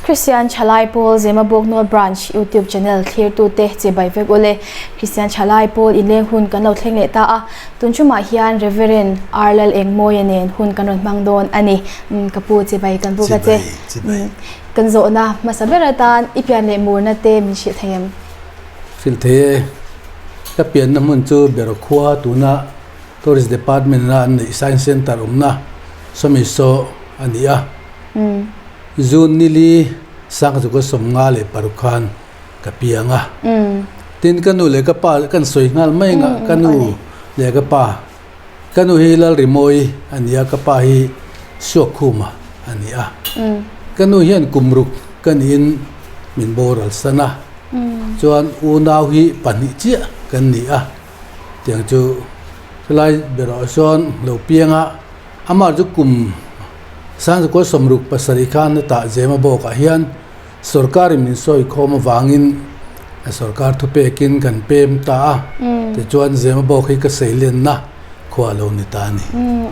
Kristian Thalai Pawl Zemabawk North Branch YouTube channel thlirtute chibai vek ule. Kristian Thalai Pawl inleng hun kan lo thleng leh ta a, tun ṭumah hian Reverend R Lal Engmawia nen hun kan rawn hmang dawn a ni. Ka pu chibai kan buk a che. Kan zawhna hmasa ber atan i pian leh murna te min hrilh thei em? Hrilh thei e. Ka pianna hmun chu Berokhua tuna Tourist Department a an neih Science Centre awmna sawmi saw a ni a. June nili Sangzuka 56 khan ka piang a. Tin ka nu leh ka pa kan sawi nghal mai anga ka nu leh ka pa ka nu hi Lalrimawi a ni a ka pa hi Suakkhuma a ni a. Ka nu hian kum ruk ka niin min boral san a. Chuan unau hi pahnih chiah kan ni a. Tiang chu helai berah sawn lo piang a amah chu kum 1967 khan a tah zem a bawkah hian sorkarin min sawi khawm avangin sorkar thupekin kan pem ta a tichuan zem a bawk hi ka seilenna khua a lo ni ta a ni.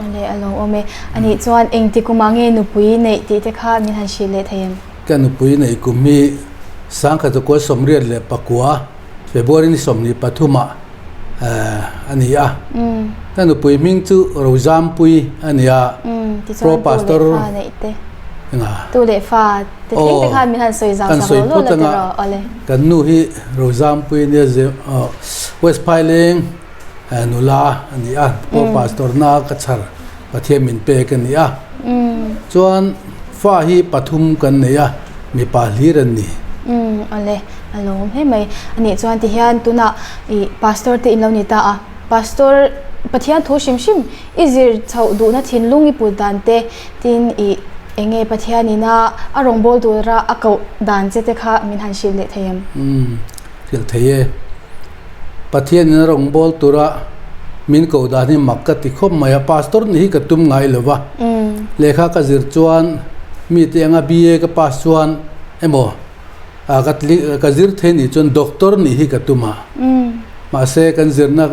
Ale a lo awm e. Anih chuan engti kumah nge nupui neih tih te kha min han hrilh leh thei em? Ka nupui neih kum hi 1989 February ni 23 ah a ni a. Ka nupui hming chu Rozampui a ni a. Pro Pastor enga? Tu leh fa te thleng te khan min han sawi zau sak lo lo la tiraw awle. Kan nu hi Rozampui a nia West Phaileng nula a ni a. Pro Pastor na ka chhar Pathian min pek a ni a. Chuan fa hi pathum kan nei a, mipa hlir an ni. Awle, a lawm hle mai. Anih chuan tihian tunah i pastor te in lo ni ta a, pastor Pathian thu hrim hrim i zir chhoh duhna thinlung i put dan te, tin i enge Pathian ina a rawngbâwl tura a koh dan che te kha min han hrilh leh thei em? Hrilh thei e. Pathian ina rawngbâwl tura min koh dan hi mak ka ti khawp mai a, pastor nih hi ka tum ngai lo va, lehkha ka zir chuan mite anga BA ka pass chuan emaw ka ka zir thei nih chuan doctor nih hi ka tum a, mahse kan zirna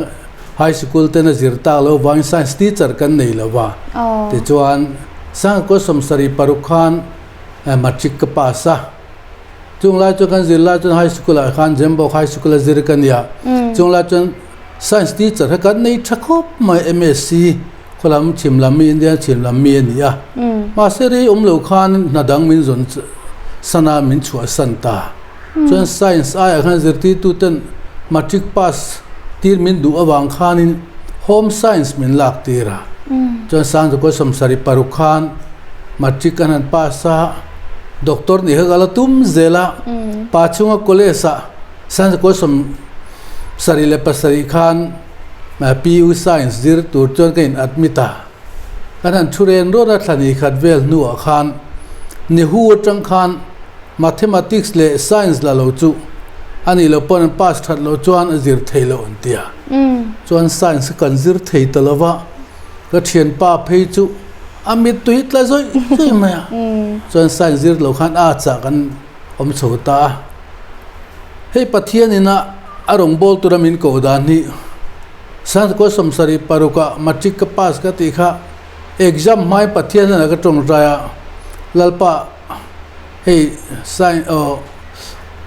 high school tena zir tak loh avangin science teacher kan nei lo va, tichuan Sangkua 76 khan matric ka pass a. Chung lai chuan kan zir lai chuan high school ah khan Jembawk high school a zir ka nia. Chung lai chuan science teacher kha kan nei tha khawp mai MSc khawlam chhim lam mi India chhim lam mi a ni a. Mahse rei awm lo khan hna dang min zawn san a min chhuah san ta. Chuan science aiah khan zirtirtu ten matric pass tir min duh avang khanin home science min lak tir a. Chuan 1976 khan matric an han pass a. Doctor nih kha ka la tum zel a, pa chhunga college ah 1977 khan PU Science zir tur chuan ka in admit a, kan han thu ren rawt a thla ni khat vel hnuah khan Nehu atang khan Mathematics leh Science la lo chu a nih loh pawn an pass that loh chuan a zir thei loh an ti a, chuan Science kha kan zir thei ta lo va, ka thianpa phei chu A mittui tla zawih zawih mai a, chuan science zir lo khan a chah kan awm chho ta a. Hei Pathian ina a rawngbâwl tura min koh dan hi 1976 ah matric ka pass ka tih kha exam hmain Pathian hian a ka tawngtai a, Lalpa hei science aw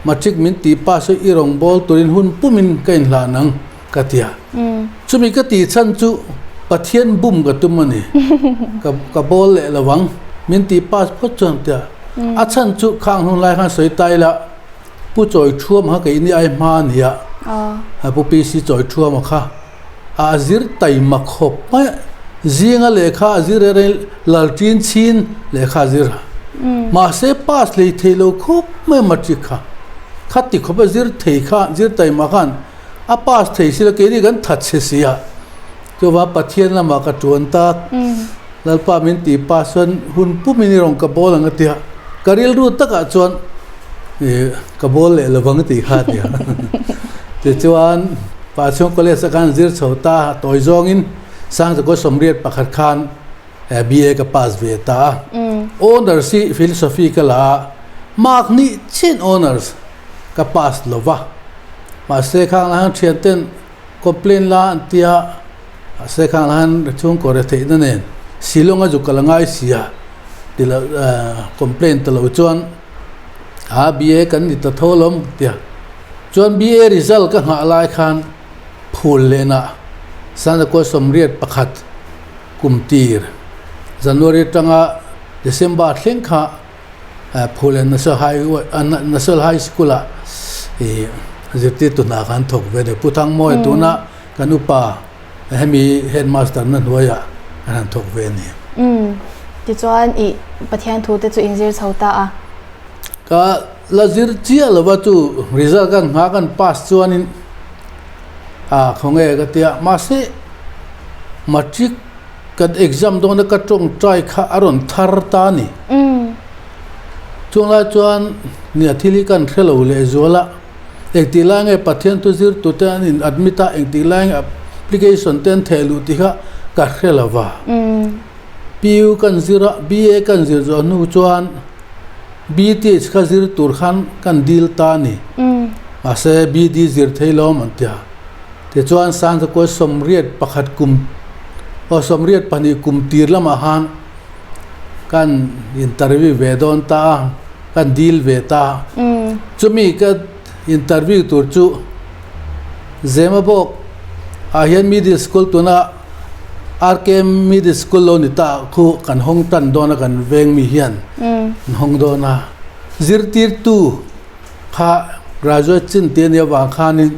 matric min tih pass hi i rawngbâwl turin hun pumin ka inhlan ang. Ka ti a. Chumi ka tih chhan chu Pathian bum ka tum a ni. Ka ka bawl leh lo ang. Min tih pass phawt chuan tia. A chhan chu khang hnung lai khan sawi ta ila Pu Chawi Thuam kha keini ai hma a ni a. Pu PC Chawi Thuam a kha a zir taima khawp mai a. Zinga lehkha a zir reng reng Lalṭin chhin lehkha a zir a. Mahse pass hlei thei lo khawp mai a matric kha. Khati khawp a zir thei kha zir taima khan A pass thei sila keini kan that che si a, chuvang Pathian lamah ka tuan tak, Lalpa min tih pass chuan hun pumin i rawn ka bawl ang a ti a, ka rilru takah chuan ih ka bawl leh lovang a tih kha a ti a. Tichuan Pachhung College ah khan zir chho ta a, tawi zawngin 1981 khan BA ka pass ve ta a, Honours hi Philosophy ka la a, mark hnih chin Honours ka pass lo va, mahse khang la han thian ten complain la an tia, mahse khang la han chhungkaw re theihna nen Shillong a zuk ka la ngai si a ti lo complain ta lo chuan. A BA kan ni ta tho lawm tia. Chuan BA result ka nghah lai khan phul lehna Sanakua 81 kum tir January atanga December thleng kha Phullen National High National High School ah ih zirtirtu hna khan thawk ve a ni. Pu Thangmawia tuna kan upa hemi headmaster na hnuaiah kan han thawk ve a ni. Umm tichuan ih Pathian thu te chu inzir chho ta a. Ka la zir chiah lova chu result kan nghah kan pass chuanin ah khawnge ka tia mahse matric kan exam dawna ka tawngtai kha a rawn thar ta a ni. Chung lai chuan nia thil hi kan hre lo lehzual a, engtih lai nge Pathian thu zir tute an in admit a, engtih lai nge application te an theh luh tih kha ka hre lo va. PU kan zir a, BA kan zir zawh hnu chuan BTH kha zir tur khan kan dil ta a ni. Mahse BD zir thei lo awm an ti a. Tichuan Sangchakua 81 kum aw 82 kum tir lamah khan kan interview ve dawn ta a, kan dil ve ta a. Chumi ka interview tur chu Zemabawk ah hian middle school tuna RKM middle school lo ni ta khu kan hawng tan dawn a kan veng mi hian an hawng dawn a. Zirtirtu kha graduate chin te ania vang khanin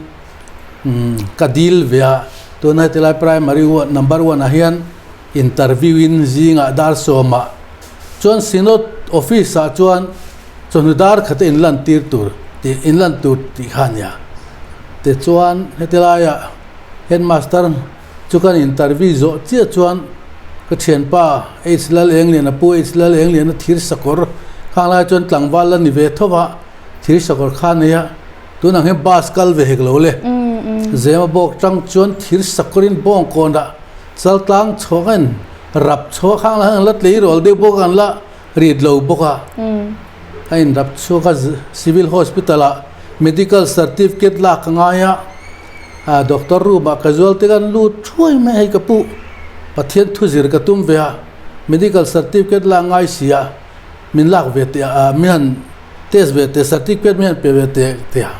Ka dil ve a, tuna hetilai primary number one ah hian interview in zingah dar sawmah chuan synod office ah chuan chawhnu dar khat a inlan tir tur tih inlan tur tih kha a nia. Tichuan hetilaiah headmaster chu kan interview zawh chiah chuan ka thianpa H Lal Englian a pu H Lal Englian a thir sakawr khang lai chuan tlangval la ni ve tho va, thir sakawr kha a nei a. Tunah hian bus kal ve hek lo le. Zema bawk tang chuan thir sakawrin bawng kawnah chal tlang chhuakin rap chhuak hang la an la tleirawl deuh bawk an la rit lo bawk a. A in rap chhuak a Civil Hospital ah medical certificate lak a ngai a, doctor room ah casualty kan lut thuai mai hei ka pu Pathian thu zir ka tum ve a, medical certificate lak ngai si a min lak ve teh a min han Test ve teh certificate mai an pe ve teh teh a,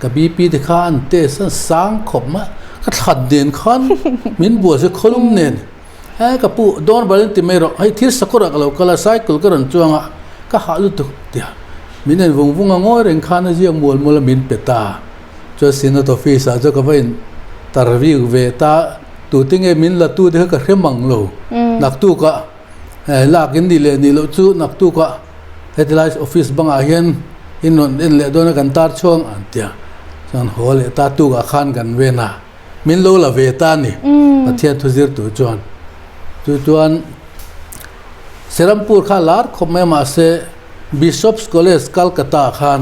ka BP te kha an test a sang khawp mai a, ka thlan nen khan min buai se khawlum nen he ka pu dawn bal in ti mai rawh hei thil sakawr ah ka lo kal a cycle ka rawn chuang a ka hah lutuk tia min en vung vung a ngawi reng khan a ziak mual mual a min pe ta chuan synod office ah chuan ka va in tarview ve ta tute nge min la tu te kha ka hre mang lo naktuk ah. Lak in nih leh nih loh chu naktukah hetilai office bangah hian in rawn en leh dawn a kan tar chhuang ang tia chuan haw leh ta tukah khan kan ven a min lo la ve ta a ni Pathian thu zir tur chuan chu chuan Serampur kha lar khawp mai a mahse Bishop's College Calcutta khan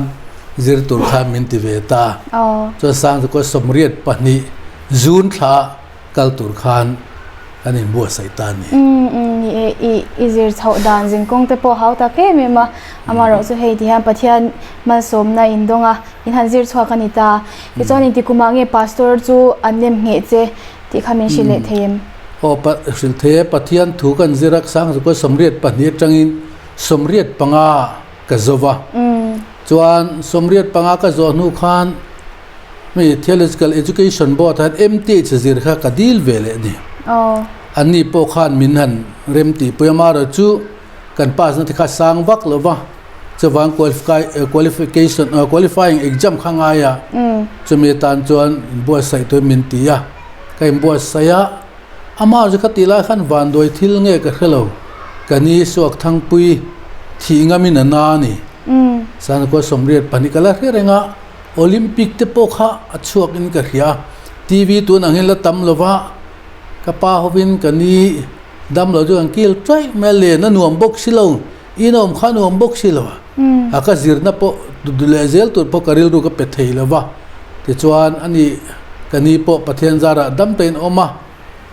zir tur khan min ti ve ta chuan Sangchukua 82 June thla kal tur khan kan inbuatsaih ta a ni. Umm umm ni e, i i zir chhoh dan zingkawng te pawh hau tak em em a, amaherawh chu hei ti hian Pathian malsawmna in dawng a, in han zir chhuak a ni ta. Tichuan inti kumah nge Pastor chu an nem ngheh che tih kha min hrilh leh thei em? Aw pa hrilh thei e, Pathian thu kan zir a, Sangzukua 82 atangin 85 ka zo va, chuan 85 ka zawh hnu khan, Mi Theological Education Board ah hian MTH zir kha ka dil ve leh a ni. Anni pawh khan min han rem tih pui a, amaherawh chu kan pass na te kha sang vak lo va, chuvang qualification qualifying exam kha ngai a, chumi atan chuan inbuatsaih turin min ti a, ka inbuatsaih a, amaherawh chu ka tih lai khan vanduai thil nge ka hre lo, ka ni suak thangpui thih ngamin a na a ni. Sanakua 82 ka la hre reng a. Olympic te pawh kha a chhuak in ka hria. TV tun ang hian la tam lo va, ka pa hovin ka ni dam lo chu kan kil ṭaih mai a, len a nuam bawk si lo, in a awm kha a nuam bawk si lo a, a ka zirna pawh leh zel tur pawh ka rilru ka pe thei lo va, tichuan ani ka ni pawh Pathian zarah dam takin a awm a.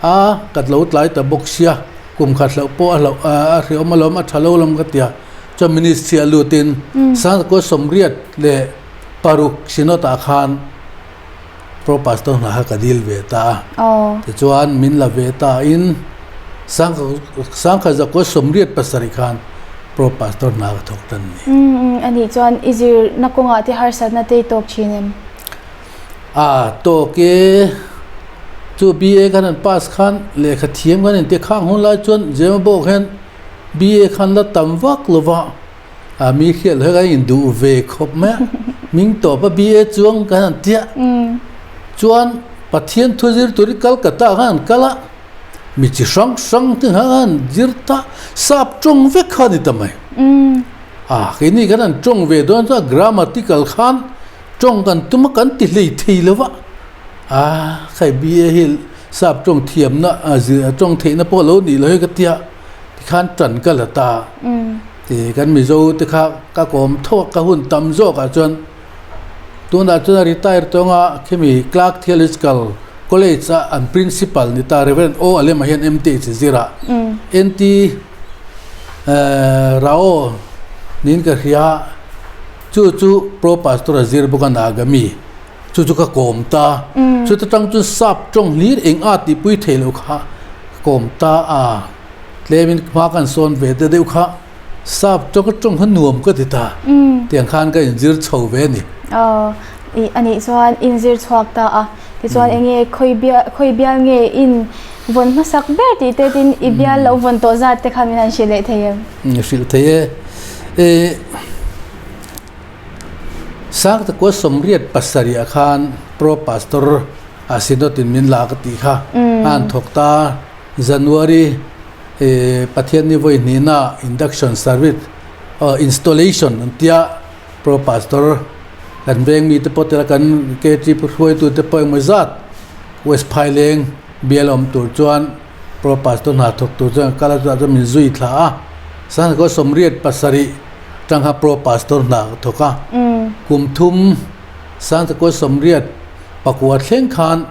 A, ka lo tlai ta bawk sia, kum khat hlauh pawh a hlauh a hriawm alawm, a tha lo lam ka ti a, chuan ministry a lutin Sangkua 86 Synod ah khan Pro Pastor hna kha ka dil ve ta a, tichuan min la ve ta in 1987 khan. Pro Pastor hna ka thawk tan ni. Umm a nih chuan i zirna kawngah te harsatna te i tawk thin em? A tawk e, chu BA khan an pass khan lehkha thiam khan inti khang hun lai chuan Zemabawk hian BA khan la tam vak lo va, a mi hriat loh hi kan induh ve khawp mai a, hming tawp a BA chuang kan han tia chuan Pathian thu zir tur hi Calcutta khan an kal a. Mi chi hrang hrang te khan an zir ta, sap tawng vek kha a ni ta mai. A keini khan an tawng ve dawn chuan grammatical khan tawng kan tum a kan ti hlei thei lo va, a khai BA hi sap tawng thiamna a zir tawng theihna pawh a lo nih loh hi ka tia tikhan tan ka la ta. Ti kan Mizo te kha ka kawm tho a ka hun tam zawkah chuan Tunah chuan a retire tawng a, khimi Clark Theological College a an principal ni ta Rev. O. Alema hian MTH zir a, NT Rao niin ka hria, chu chu Pro Pastor a zir bawk a Nagami, chu chu ka kawm ta, chuta tang chuan sap tawng hlir eng a tihpui theih loh kha ka kawm ta a, tlemin hma kan sawn ve ta deuh kha. Sap tawng tawng kha nuam ka ti ta. Tiang khan ka inzir chho ve a ni. Aw, i a nih chuan inzir chhuak ta a. Tichuan enge khawi bial khawi bial nge in vawn hmasak ber tih te tin i bial lo vawn tawh zat te kha min han hrilh leh thei em? Hrilh thei e. E Sangtakua sawmriat pasarih ah khan Pro Pastor a Synod in min la ka tih kha a han thawk ta. January Pathian ni vawi hnihna induction service installation an tia Pro Pastor kan veng mite pawh tela kan KT pu hruaitu te pawh engemaw zat West Phaileng bial awm tur chuan Pro Pastor hna thawk tur chuan kal a chutah chuan min zui thla a Sangkhaw sawmriat pasarih tangha Pro Pastor hna ka thawk a kum thum Sangkhaw sawmriat pakua thleng khan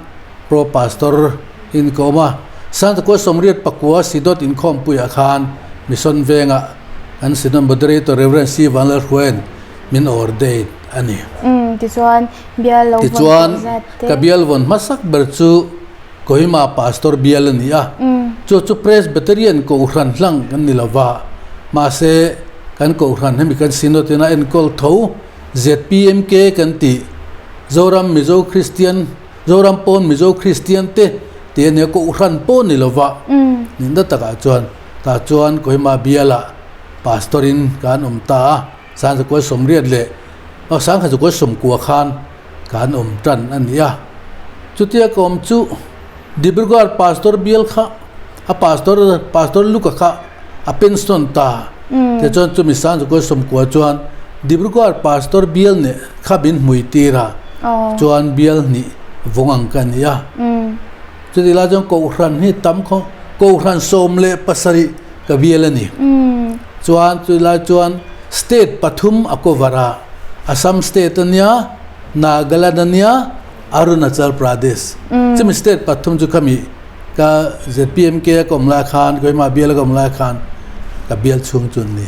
Pro Pastor in ka awm a, Sangtakua sawmriat pakua Sidot inkhawmpuiah khan Mission vengah an Synod Moderator Rev. C. Vanlalhruaia'n min ordain a ni. Umm, tichuan bial lo vawn Tichuan, tawh zat te. ka bial vawn hmasak ber chu Kohima Pastor bial a ni a, chu chu Presbyterian Kohhran hlang kan ni lo va, mahse kan Kohhran hemi kan Synod in a enkawl tho ZPMK kan tih Zoram Mizo Kristian Zoram pawn Mizo Kristian te tih a nia Kohhran pawh ni lova nihna takah chuan tah chuan Kohima bialah Pastor in kan awm ta a, Sangzakua sawmriat leh aw Sangkhazakua sawmkua khan kan awm tan a ni a. Chutia ka awm chu Dibrugarh Pastor bial kha a Pastor Pastor Luka kha a pension ta tichuan chumi Sangzakua sawmkua chuan Dibrugarh Pastor bial neh kha min hmui tir a chuan bial hnih vawng ang ka ni a. Chuti lai chuan Kohhran hi tam khaw Kohhran 17 ka bial a ni. Chuan chuti lai chuan state pathum a cover a, Assam state a nia, Nagaland a nia, Arunachal Pradesh. Chumi state pathum chu khami ka ZPMK a ka awm lai khan, keimah bial a ka awm lai khan ka bial chhung chu an ni.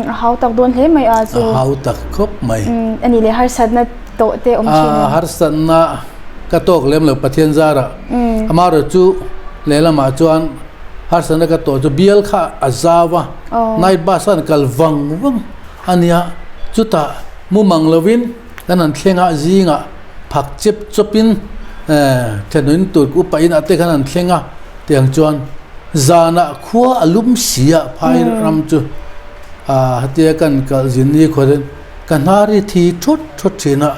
A hau tak dawn hle mai a chu. A hau tak khawp mai. A nih leh harsatna tawh te awm thin em? Harsatna ka tawk lem lo Pathian zarah. Amaherawh chu lehlamah chuan harsatna ka tawh chu bial kha a zau a, night bus a an kal vang vang a nia. Chutah mumang lovin kan han thleng a, zingah phak chep chawpin thlenuin tur upa inah te khan an thleng a tiang chuan zanah khua a lum si a phai ram chu ah hetia kan kalh zin ni khaw hian ka hnar hi thi thawt thawt thin a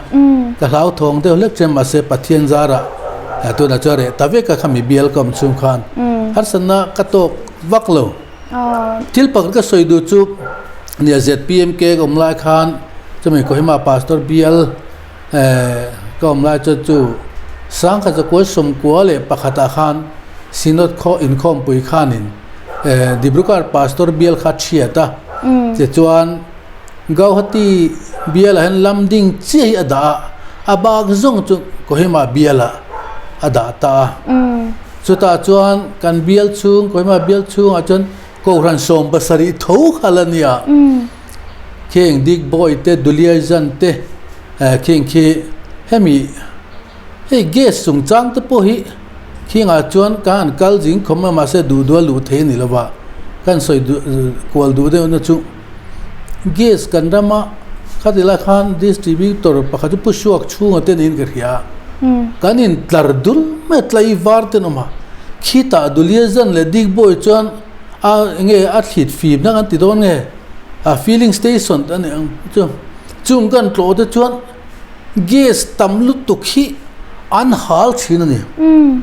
ka hlauthawng deuh hlek thin mahse Pathian zarah tunah chuan reh ta vek a khami bial ka awm chhung khan harsatna ka tawk vak lo. Thil pakhat ka sawi duh chu nia ZPMK ka awm lai khan chumi Kohima Pastor bial ka awm lai chuan chu Sangkhat zakua sawmkua leh pakhatah khan Synod khaw inkhawmpui khanin Dibrugarh Pastor bial kha thiat a tichuan Gauhati bialah hian lam ding chiah hi a dah a, a bak zawng chu Kohima bialah a dah ta a. Chutah chuan kan bial chhung, Kohima bial chhungah chuan Kohhran 70 tho kha la nia. Kheng Digboi te, Duliajan te kheng khi hemi hei gas chungchang te pawh hi khingah chuan kan han kal zing khawm a mahse duh duh a luh thei a ni lova kan sawi duh kual duh deuh na chu. Gas kan rama khati lai khan distributor pakhat chu pu suak chhunga te niin ka hria a, kan in tlar dul mai a, tlai var te an awm a, khitah Duliazan leh Digboi chuan a enge a thlit fimna kan ti dawn nge a filling station te a ni ang chu, chung kan tlawh te chuan gas tam lutuk hi an hal thin a ni,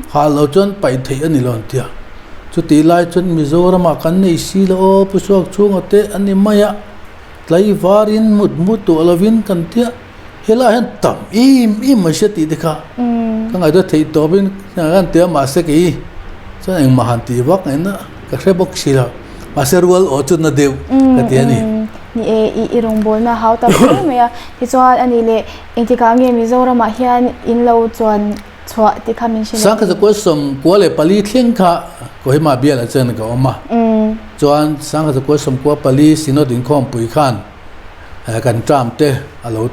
hal lo chuan paih theih a ni lo an ti a. Chutih lai chuan Mizoramah kan nei si lo aw, Pu Suak chhunga te an ni mai a, tlaivarin mut mu tuah lovin kan tia, helaiah hian tam em em mai sia tih te kha ka ngaihtuah theih tawpin kan ti a, mahse kei chuan engmah han tih vak ngaihna ka hre bawk si lo, mahse rual aw chu na deuh ka ti a ni. Ni e, i i rawngbawlna hau tak hle mai a, tichuan a nih leh engtikah nge Mizoramah hian in lo chuan chhuah tih kha min hre leh. Sangkhat zakua sawmkua leh pali thleng kha Kohima bialah chuan ka awm a. Chuan sangkhat zakua sawmkua pali Synod inkhawmpui khan kan term te a lo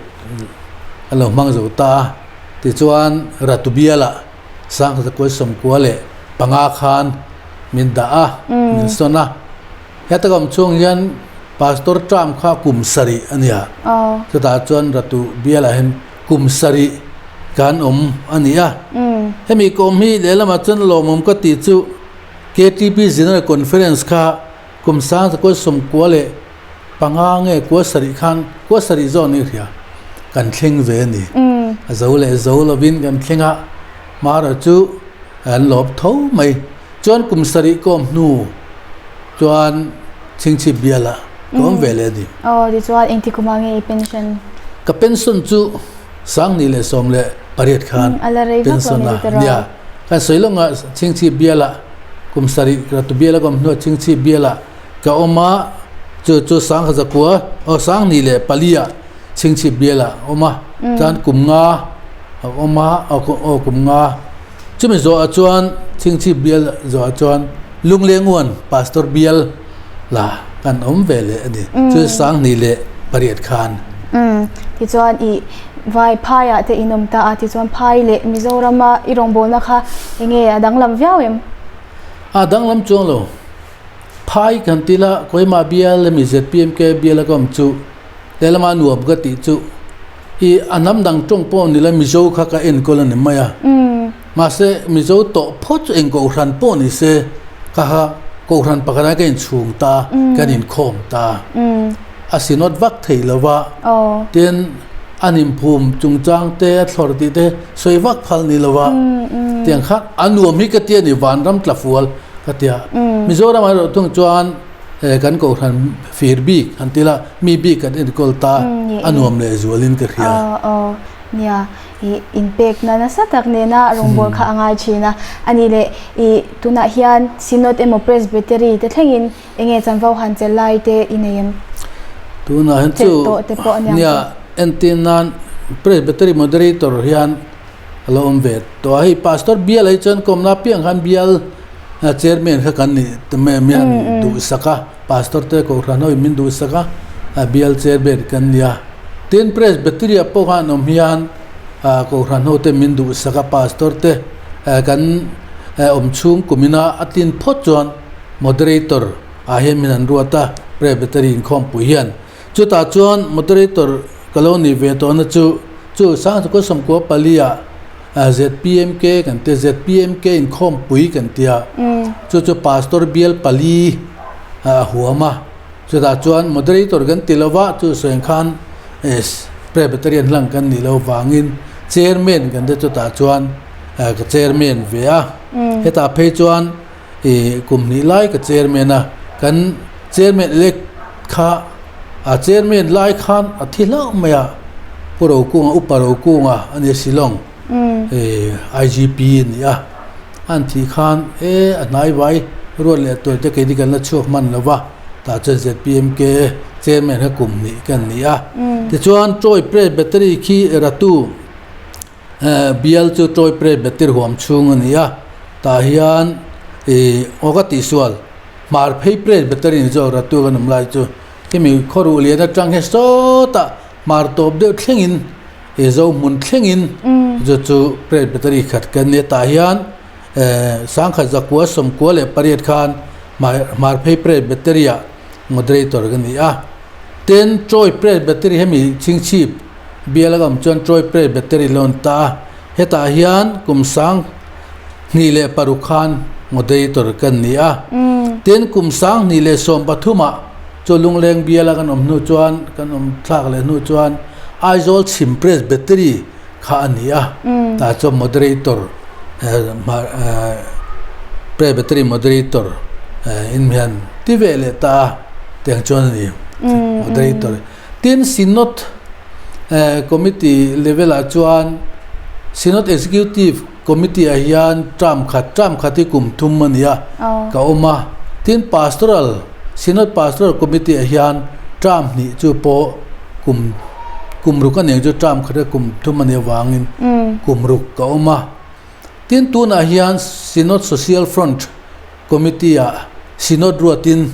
a lo hmang zo ta a. Tichuan Ratu bialah sangkhat zakua sawmkua leh panga khan min dah a, min sawn a. Heta ka awm chhung hian Pastor term kha kum sarih a nia. Chutah chuan Ratu bialah hian Kum sarih kan awm a ni a. Hemi kawm hi lehlamah chuan lawmawm ka tih chu KTP General Conference kha kum sang zakua sawmkua leh panga nge kua sarih khan kua sarih zawk ni hria kan thleng ve a ni. A zo leh zo lovin kan thleng a, hmara chu an lawp tho mai. Chuan kum sarih kawm hnu chuan chhingchhip bialah ka awm ve leh a ni. Aw tichuan engti kumah nge i pension? Ka pension chu Sangni leh 18 khan pension a nia. Kan sawi lawngah chhingchhip bialah kum sarih ratu biala ka awm hnuah chhingchhip bialah ka awm a, chu chu Sangha zakua aw Sangni leh paliah chhingchhip bialah a awm a, chuan kum nga a awm a aw kum nga. Chumi zawhah chuan Chhingchhip bial zawhah chuan Lunglenguan Pastor bial la kan awm ve leh a ni. Chu 2008 khan. Umm tichuan i vai phaiah te in awm ta a, tichuan phai leh Mizorama i rawngbawlna kha enge a danglam viau em? A danglam chuang lo. Phai kan ti la Kohima bial emi ZPMK bial a ka awm chu lehlamah nuam ka tih chu I a hnam dang tawng pawh ni la Mizo kha ka enkawl a ni mai a. Mahse Mizo tawh phawt chu eng kohhran pawh ni se ka kha kohhran pakhatah ka inchhung ta, kan inkhawm ta. A synod vak thei lo va, tin a nimphum chungchang te a thlawr tih te sawi vak phal ni lo va, tiang kha a nuam hi ka ti a ni vanram tla fual ka ti a. Mizoram erawh thung chuan Kan kohhran fir bik han ti la, mi bik kan enkawl ta a nuam leh zualin ka hria. Aw nia, i inpekna nasa tak nena rawngbâwl kha a ngai thin a. A nih leh i tunah hian Synod emaw Presbytery te thlengin eng nge chanvo han chelh lai te i nei em? Tunah hian chu nia entir nan Presbytery Moderator hian a lo awm ve tawh a, hei Pastor bial ah hi chuan kawmna apiang khan bial Chairman kha kan nih mai a mian duhsak a, Pastor te Kohhran ho in min duhsak a, bial chairman kan ni a. Tin Presbytery ah pawh khan awm hian Kohhran ho te min duhsak a, Pastor te kan awm chhung kum ina a tlin phawt chuan Moderator ah hian min han ruat a, Presbytery inkhawmpui hian. Chutah chuan Moderator ka lo nih ve tawhna chu chu Sangchukua Sawmkua pali-ah ZPMK kan tia, ZPMK inkhawmpui kan tia, chu chu Pastor bial pali a huam a, chutah chuan Moderator kan ti lova chu sawi ang khan Presbyterian hlang kan nih loh vangin Chairman kan tia chutah chuan ka Chairman ve a, hetah phei chuan I kum hnih lai ka chairman a, kan chairman elect kha a chairman lai khan a thi hlauh mai a, Pu Rokunga, Upa Rokunga a nia Shillong IGP a ni a, an thih khan e a hnai vai ruat leh tur te keini kan la chhuak hman lo va, tah chuan ZPMK chairman kha kum hnih kan ni a. Tichuan Troy Presbytery khi Ratu Bial chu Troy Presbytery huam chhung a ni a, tah hian ih aw ka tihsual hmar phei Presbytery ni zawk ratu kan awm lai chu khimi khawruh lian atang hian sawtah hmar tawp deuh thlengin ih zo hmun thlengin chu chu Presbytery khat kan ni a, tah hian sangkhat zakua 98 khan hmar phei Presbytery ah moderator ka ni a. Tin, Troy Presbytery hemi chhingchhip bial a awm chuan Troy Presbytery lo an ta a, hetah hian kum 2006 khan moderator kan ni a. Tin, kum 2013 ah chu Lungleng bial a kan awm hnu chuan kan awm thlak leh hnu chuan Aizawl chhim Presbytery kha a ni a, tah chuan moderator Presbytery moderator in hian ti ve leh ta a, tiang chuan a ni moderator. Tin, Synod committee level ah chuan Synod executive committee ah hian term khat, term khat hi kum thum a ni a, ka awm a. Tin, pastoral, Synod pastoral committee ah hian term hnih chu pawh kum kum ruk a nih ang chu term khat a kum thum a nih avangin kum ruk ka awm a. Tin, tunah hian Synod Social Front Committee ah Synod ruatin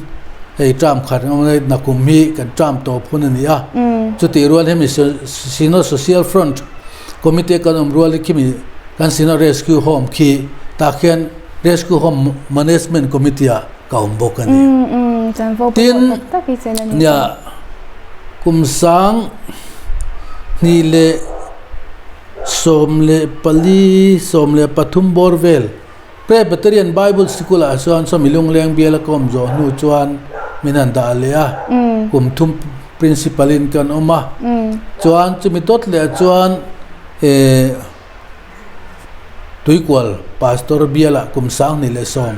hei term khat ang awm nakum hi kan term tawp hun a ni a. Chutih rual hemi Synod Social Front Committee a kan awm rual hi khimi kan Synod Rescue Home khi tah khian Rescue Home Management Committee ah ka awm bawk a ni. Tin, nia kum 2014, 13 bawr vel Presbyterian Bible Sikul ah chuan sawmi lungleng bial a kawm zawh hnu chuan min han dah leh a, kum thum principal in kan awm a, chuan chumi dawt leh ah chuan eh Tuikual Pastor bial ah kum 2015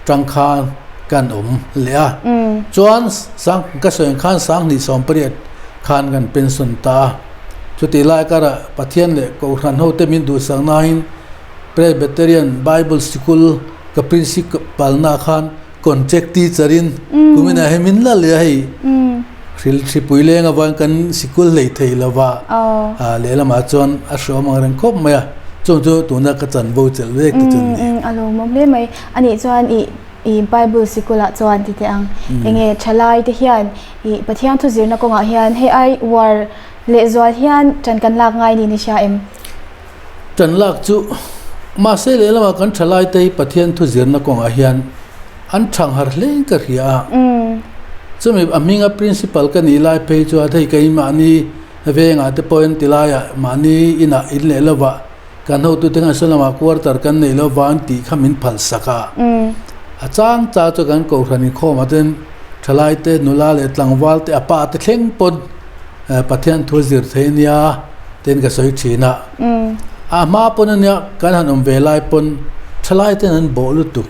tang khan kan awm leh a, chuan sang ka sawi ang khan 2018 khan kan pension ta a. Chutih lai karah Pathian leh Kohhran hote min duhsak nain Presbyterian Bible Sikul ka principal na khan contract teacher in kuminah hi min la leh a hei hril hripui leng avangin kan sikul hlei thei lova lehlamah chuan a hreawm ang reng khawp mai a chung chu tuna ka chanvo chelh vek te chu a ni. A lawmawm hle mai. Anih chuan i i Bible sikulah chuan ti teh ang. Enge thalai te hian i Pathian thu zirna kawngah hian hei ai uar lehzual hian ṭan kan lak ngai niin i hria em? Ṭan lak chu mahse lehlamah kan thalai te hi Pathian thu zirna kawngah hian an ṭhang har hle in ka hria a. Chumi a hminga principal ka nih lai phei chuan hei keimahni vengah te pawhin tilaiah mahni inah in leh lovah Kan hotute khan saw lamah quarter kan nei lo vang tih kha min phal sak a. A chang chang chu kan kohhran inkhawmah ten thalai te, nula leh tlangval te, a pa te thleng pawn Pathian thu zir thei a nia tiin ka sawi thin a. A hma pawn a nia kan han awm ve lai pawn thalai ten an bawh lutuk.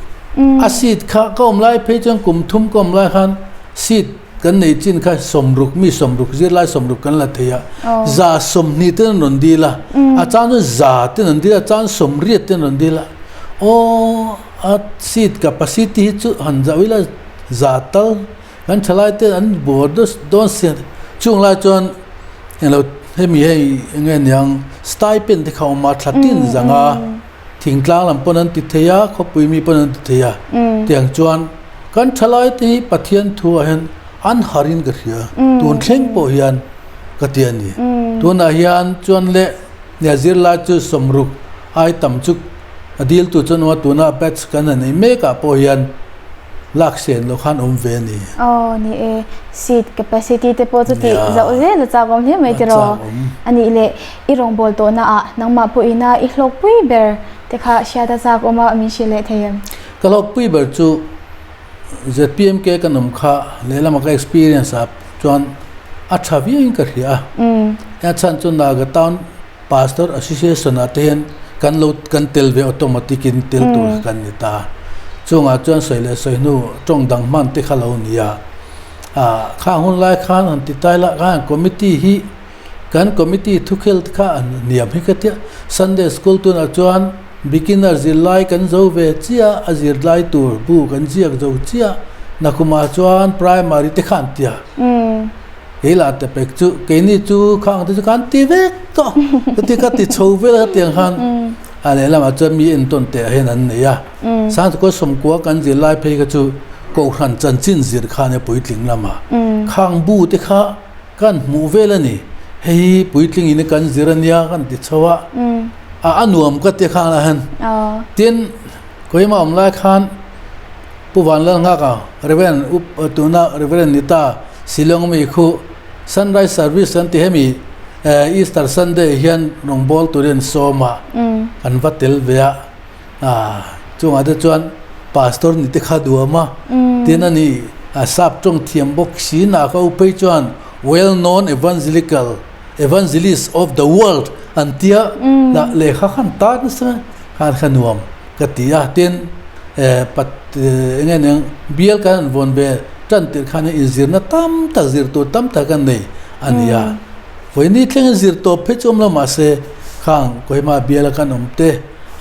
A seat kha ka awm lai phei chuan kum thum ka awm lai khan seat Kan nei chin kha sawmruk mi sawmruk zirlai sawmruk kan la thei a, 120 ten an rawn dil a, a chan chuan za ten an dil a, a chan 80 ten an rawn dil a, aw a seat capacity hi chu han zauh ila za tal kan thalai ten an bawr dawn si a, chung lai chuan englo hemi hei enge niang stipend te kha a awm a thla tin zang a. Thingtlang lam pawn an ti thei a, khawpui mi pawn an ti thei a. Tiang chuan kan thalai te hi Pathian thu ah hian an har in ka hria. Tun thleng pawh hian ka ti a ni. Tunah hian chuan leh nia zirlai chu sawmruk ai tam chu a dil tu chuan awm a, tuna batch kan han nei mek ah pawh hian lak sen loh khan awm ve a ni. Aw ni e, seat capacity te pawh chu tih zauh zel a chak awm hle mai tiraw? A nih leh i rawngbâwl tawhna ah nangmah pawhina i hlawkpui ber te kha hriat a chak awm a min hrilh leh thei em? Ka hlawkpui ber chu ZPMK kan awm kha lehlamah ka experience ah chuan a tha viauin ka hria a. A chhan chu Naga Town Pastor Association ah te hian kan lo kan tel ve automatic in tel tur kha kan ni ta. Chungah chuan sawi leh sawi hnu tawng dang hman te kha lo ni a. Ah khang hun lai khan han ti tai la khan committee hi kan committee thukhel te kha an hniam hi ka tia. Sunday school tunah chuan beginner zirlai kan zo ve chiah a zirlai tur bu kan ziak zo chiah nakumah chuan primary te kha an ti a. Kei lah te pek chu keini chu khang te chu khan ti vek tawh ka ti ka ti chho vel a tiang khan a lehlamah chuan mi entawn teh ah hian an nei a Sangtukua Sawmkua kan zir lai phei kha chu Kohhran chanchin zir khan e puitling lamah khang bu te kha kan hmuh vel a ni hei hi puitling in kan zir a nia kan ti chho a a nuam ka ti khang lah hian tin Kohima awm lai khan. Pu Vanlalnghaka, Reverend Up tuna Reverend ni ta Shillong mi khu Sunrise Service an ti hemi Easter Sunday hian rawngbâwl turin an sawm a, an va tel ve a. Chungah te chuan Pastor ni te kha duam a, tin a ni sap tawng thiam bawk si na ka u phei chuan well known evangelical evangelist of the world an tia lah lehkha khan tar nasa khan kha nuam ka ti a, tin pat eng nge eng bial kan han vawn ve tan tirh khan inzirna tam tak zir tur tam tak an nei a ni a, vawiini thleng zir tawp phei chu awm lo mahse khang Kohima biala kan awm te.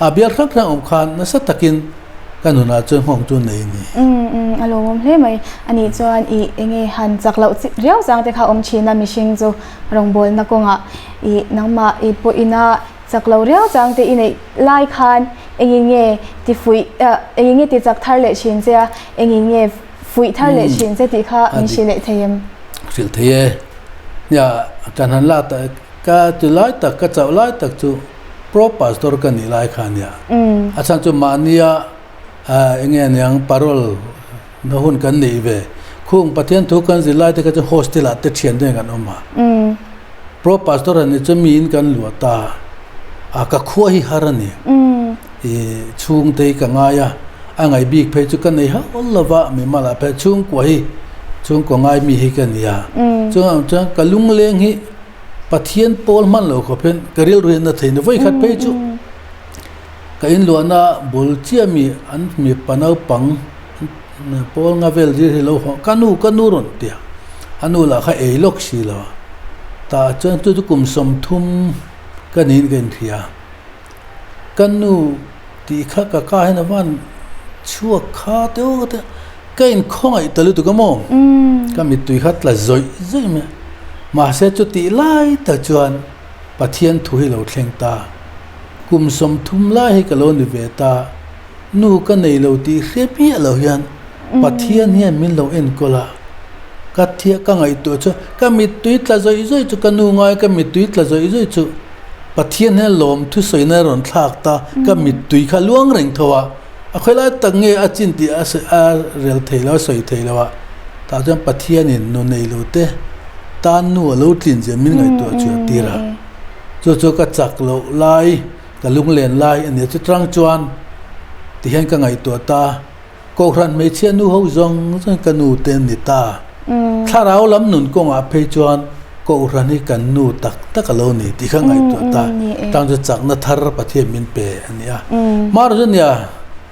A bial hrang hrang awm khan nasa takin ka nunah chuan nghawng chu nei a ni. Umm umm a lawmawm hle mai. Anih chuan i enge han chak loh chi riau chang te kha awm thin a mihring chu rawngbawlna kawngah i nangmah i pawhina chak lo riau chang te i neih lai khan engin nge ti fuih engin nge ti chak thar leh thin che a engin nge fuih thar leh thin che tih kha min hrilh leh thei em? Hrilh thei e. Nia kan han lak tak ka ti lai tak ka chauh lai tak chu Pro Pastor ka nih lai kha ania. A chhan chu mahnia eng nge aniang parole na hun kan neih ve. Khung Pathian thu kan zir lai te kha chu hostel ah te thian te kan awm a. Pro Pastor a nih chu miin kan luah ta a, ka khua hi har a ni. I chhung te hi ka ngai a, a ngaih bik phei chu ka nei hauh lova mimal ah phei chhungkua hi chhungkua ngai mi hi ka ni a. Chungah chuan ka lungleng hi Pathian pawl hman lo khawp hian ka rilru hian na thei ni vawi khat phei chu ka inluahna bul chiah mi an mipa naupang pawl nga vel zir hi lo haw ka nu ka nu rawn ti a a nu lah kha ei lawk si lo a tah chuan chu chu kum 30 ka niin ka inhria ka nu tih kha ka ka hian a van chhuak kha deuh te Ka inkhawngaih ta lutuk a maw? Ka mittui kha tla zawih zawih mai a. Mahse chutih lai tak chuan Pathian thu hi lo thleng ta. Kum 30 lai hi ka lo ni ve ta. Nu ka nei lo tih hre piah lo hian Pathian hian min lo enkawl a. Ka thia ka ngaihtuah chu ka mittui tla zawih zawih chu ka nu ngai ka mittui tla zawih zawih chu Pathian hian lawm thusawina a rawn thlak ta. Ka mittui kha luang reng tho a. A khawilai tak nge a chin tih a a rel thei lo a sawi thei lo a, tah chuan Pathianin nu nei lo te tan nu a lo tlin zia min ngaihtuah chu a tir a, chu chu ka chak loh lai ka lunglen lai a nia chu tang chuan tihian ka ngaihtuah ta, Kohhran hmeichhia nu ho zawng zawng ka nu te an ni ta, thlarau lam nun kawngah phei chuan Kohhran hi kan nu tak tak a lo ni tih kha ngaihtuah ta tang chu chakna thar Pathian min pe a ni a. Hmar chu nia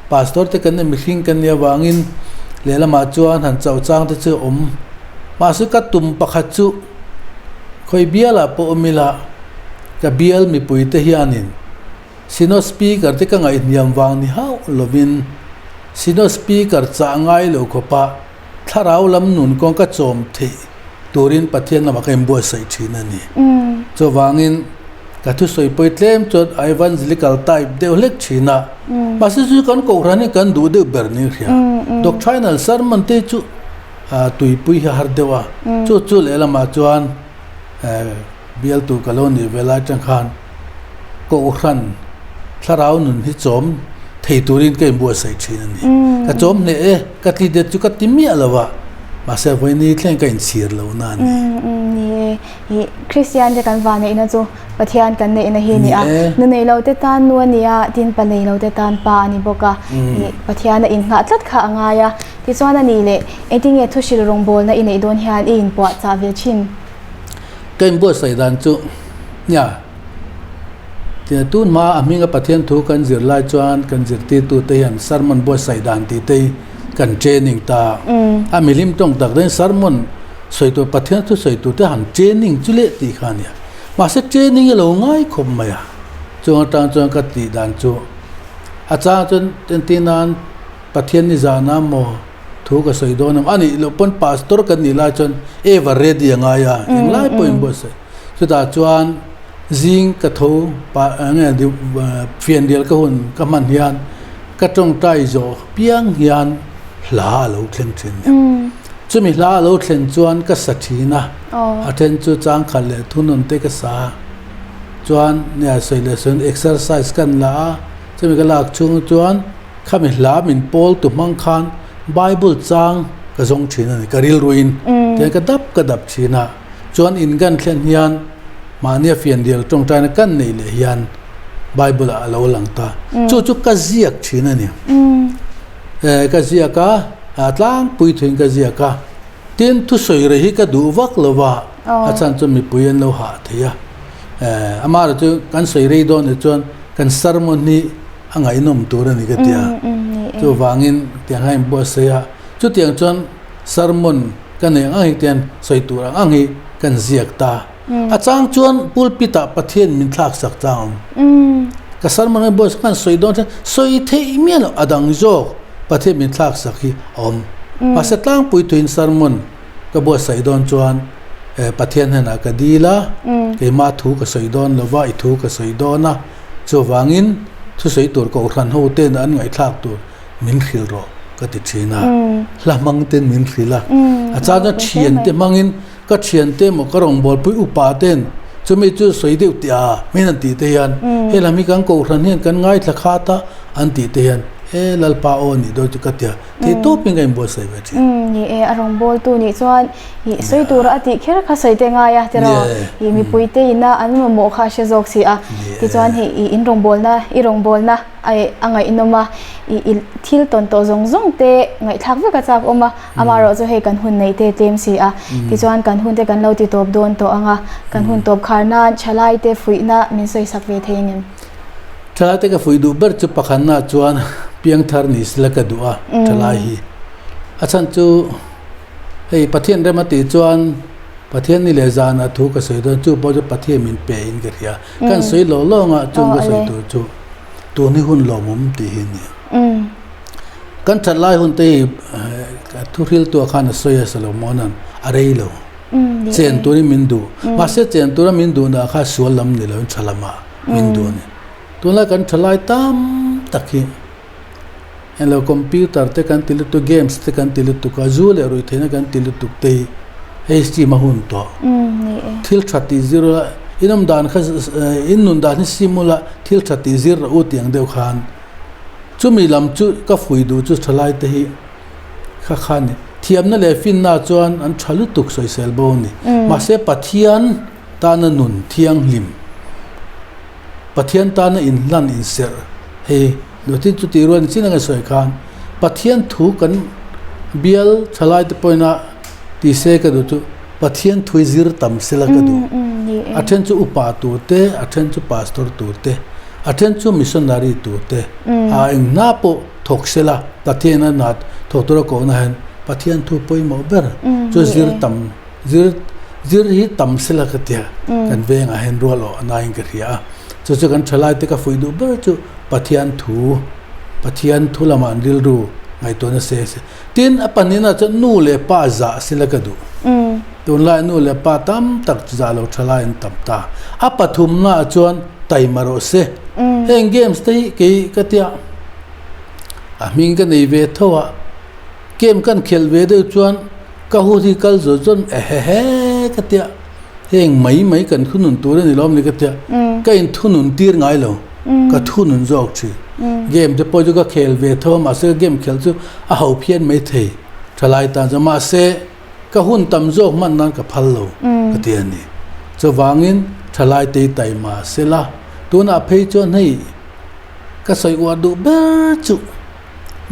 Pastor te kan ni mihring kan nih avangin lehlamah chuan han chauh chang te chu awm mahse ka tum pakhat chu khawi bialah pawh awm ila ka bial mipui te hianin Synod Speaker te ka ngaihhniam vang ni hauh lovin Synod Speaker chah ngai lo khawpa Thlarau lam nun kawng ka chawm theih turin Pathian lamah ka inbuatsaih thin a ni. Chuvangin ka thusawi pawi tlem chuan a evangelical type deuh hlek thin a. Mahse chu kan kohhran hi kan duh deuh ber niin hria. Doctrinal sermon te chu tuipui hi a har deuh a. Chu chu lehlamah chuan bialtu ka lo nih ve lai atang khan kohhran thlarau nun hi chawm thei turin ka inbuatsaih thin a ni. Ka chawm hneh e, ka tli det chu ka ti miah lo a, mahse vawiini thleng ka inchhir lo na a ni. Ni e, i Kristian te kan va neihna chu Pathian kan neihna hi a ni a, nu nei lo te tan nu a ni a, tin pa nei lo te tan pa a ni bawk a, i Pathian a innghah tlat kha a ngai a, tichuan a ni leh engtinge thuhrilh rawngbawlna i neih dawn hian i inpuahchah ve thin? Ka inbuatsaih dan chu nia tia tun hma a hminga Pathian thu kan zir lai chuan kan zirtirtute hian sermon buatsaih dan tih te hi kan training ta a. Milim tawng tak dahin sermon sawi tur Pathian thu sawi tur te han training chu leh tih kha a nia. Mahse training hi lo ngai khawp mai a, chung atang chuan ka tih dan chu a chang chuan entir nan Pathian ni zana maw Thu ka sawi dawn em? A nih loh pawn pastor kan nih lai chuan ever ready a ngai a, englai pawhin buatsaih. Chutah chuan zing ka tho pah eng nge fianrial ka hun ka hman hian ka tawngtai zawh piang hian hla a lo thleng thin nia. Chumi hla a lo thlen chuan ka sa thin a, a then chu changkhat leh thunawn te ka sa a, chuan nia sawi leh sawiin exercise kan la a, chumi ka lak chhung chuan Khami hla min pawl tu hmang khan Bible chang ka zawng thin a ni, ka rilruin tihian ka dap ka dap thin a, chuan in kan thlen hian mahnia fianrial tawngtaina kan neih leh hian Bible ah a lo lang ta, chu chu ka ziak thin a ni. Ka ziak a, tlangpui thuin ka ziak a, tin thusawi rei hi ka duh vak lo va, a chhan chu mipui an lo hah thei a, amaherawhchu chu kan sawi rei dawn ah chuan kan sermon hi a ngaihnawm tur a ni ka ti a, chuvangin tiang hian inbuatsaih a, chutiang chuan sermon ka nei ang ang hi tian sawi tur ang ang hi kan ziak ta. A chang chuan pulpit ah Pathian min thlak sak chang awm. Ka sermon a inbuatsaih khan sawi dawn chuan sawi theih miah loh a dang zawk Pathian min thlak sak hi a awm. Mahse tlangpui tuin sermon ka buatsaih dawn chuan Pathian hnenah ka dil a, keimah thu ka sawi dawn lova i thu ka sawi dawn a. Chuvangin thusawi tur kohhran ho ten an ngaihthlak tur min hrilh rawh ka ti thin a, hla hmang ten min hrilh a, a chang chuan thian te hmangin ka thian te emaw ka rawngbawlpui upa ten chumi chu sawi deuh tih a min an tih te hian he lam hi kan kohhran hian kan ngaithla khat a an tih te hian he Lalpa aw nih dawn chu ka ti a, theih tawpin ka inbuatsaih ve thin. Ni e, a rawngbawltu nih chuan Ih sawi tura a tih kher kha sawi te ngai a tiraw ih mipui te ina an mamawh kha a hre zawk si a tichuan hei ih in rawngbawlna i rawngbawlna a a ngaihnawm a ih i thil tawn tawh zawng zawng te ngaihthlak vek a chak awm a amaherawh chu hei kan hun neih te tlem si a tichuan kan hun te kan lo ti tawp dawn tawh ang a kan hun tawp khar nan thalai te fuihna min sawi sak ve thei ang em? Thalai te ka fuih duh ber chu pakhatna chuan piangthar ni sela ka duh a thalai hi a chhan chu Hei Pathian rem a tih chuan Pathian ni leh zana thu ka sawi dawn chu pawh chu Pathian min pe in ka hria. Kan sawi lo lawng a chung ka sawi tur chu tun hi hun lawmawm tih hi a ni. Kan that lai hun te hi thu hriltu khan a sawi a Salomona'n a rei lo. Chen turin min duh. Mahse chen tura min duhna kha sual lam ni loin tha lamah min duh a ni. Tunlai kan tha lai tam tak hi. Englo computer te kan ti lutuk, games te kan ti lutuk a, zu leh ruihtheihna kan ti lutuk te hi hei scheme a hun tawh. Thil tha tih zir ula, in awm dan kha in nun dan hi sim ula thil tha tih zir rawh u tih ang deuh khan chumi lam chu ka fui duh chu thalai te hi kha kha a ni. Thiamna leh finna chuan an tha lutuk sawisel bo a ni. Mahse Pathian tana nun thianghlim. Pathian tana inhlan inserh hei Lutin chutih rual chin anga sawi khan Pathian thu kan bial thalai te pawhin a ti se ka duh chu Pathian thu hi zir tam sela ka duh. A then chu upa tur te, a then chu pastor tur te, a then chu missionary tur te a eng hna pawh thawk sela Pathian a hna thawk tura kohna hian Pathian thu pawimawh ber chu zir tam Zir zir hi tam sela ka tia kan vengah hian rual awh a naiin ka hria a, chu chu kan thalai te ka fuih duh ber chu Pathian thu, Pathian thu lamah an rilru ngaihtuahna se se. Tin, a pahnihna chuan nu leh pa zah sela ka duh. Tunlai nu leh pa tam tak zah lo thalai an tam ta. A pathumna ah chuan taima rawh se. Heng games te hi kei ka tia a hming ka nei ve tho a. Game kan khelh ve deuh chuan ka hun hi kal zawt zawt ehehe ka tia heng mai mai kan thunun tur a ni lawm ni ka tia ka in thunun tir ngai lo ka thunun zawk thin game te pawh chu ka khel ve tho a mahse game khelh chu a ho phian mai thei thalai tan chuan mahse ka hun tam zawk hman nan ka phal lo ka ti a ni chuvangin thalai te hi taima sela tunah phei chuan hei ka sawi uar duh ber chu.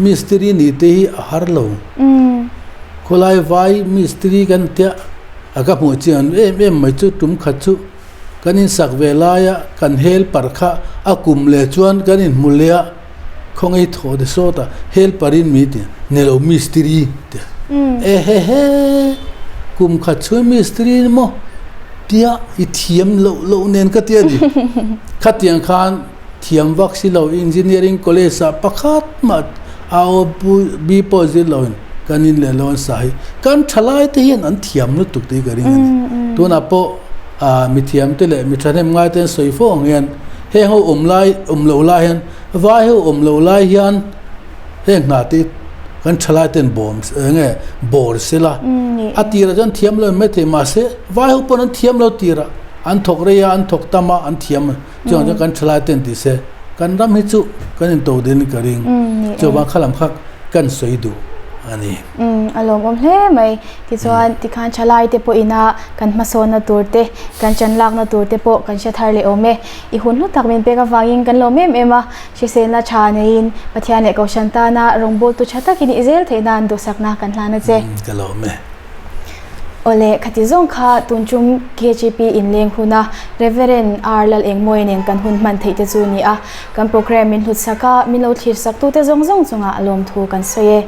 Mistiri nih te hi a har lo. Khawlai vai mistiri kan tia a ka hmuh chian em em mai chu tum khat chu kan insak ve laia kan helper kha a kum leh chuan kan inhmu leh a, khawngaih thaw de sawt a helper in mi ti ni lo mistiri ti e he he kum khat chhung mistiri ni maw tia i thiam loh loh nen ka tia ni khatiang khan. Thiam vak si lo Engineering College ah pakhat mah AOB pawh zir lo in kan in leh lo an sa hi kan thalai te hian an thiam lutuk tih ka ring a ni. Tunah pawh mithiam te leh mi thahnem ngai te an sawi fo ang hian heng ho awm lai awm loh lai hian vai ho awm loh lai hian heng hna te kan thalai ten bawm eng nge bawr sela a tirah chuan thiam lo in maithei mahse vai ho pawn an thiam lo tirah an thawk rei a an thawk tam a an thiam a. Chuang chuan kan thalai ten ti se kan ram hi chu kan in to din ka ring chuvang kha lam kha kan sawi duh a ni. Umm a lawmawm hle mai. Tichuan tikhan thalai te pawh ina kan hmasawnna tur te, kan chan lakna tur te pawh kan hre thar leh awm e. I hun hlu tak min pek avangin kan lawm em em a, hriselna tha neiin Pathian leh Kohhran tana rawngbawltu tha takin i zel theih nan duhsakna kan hlan a che. Umm ka lawm e. Awle, khati zawng kha tun tum KGP inleng huna Reverend R Lalengmawia nen kan hun hman theih te chu ni a, kan programme min hlut sak a, min lo thlir sak tute zawng zawng chungah lawmthu kan sawi e.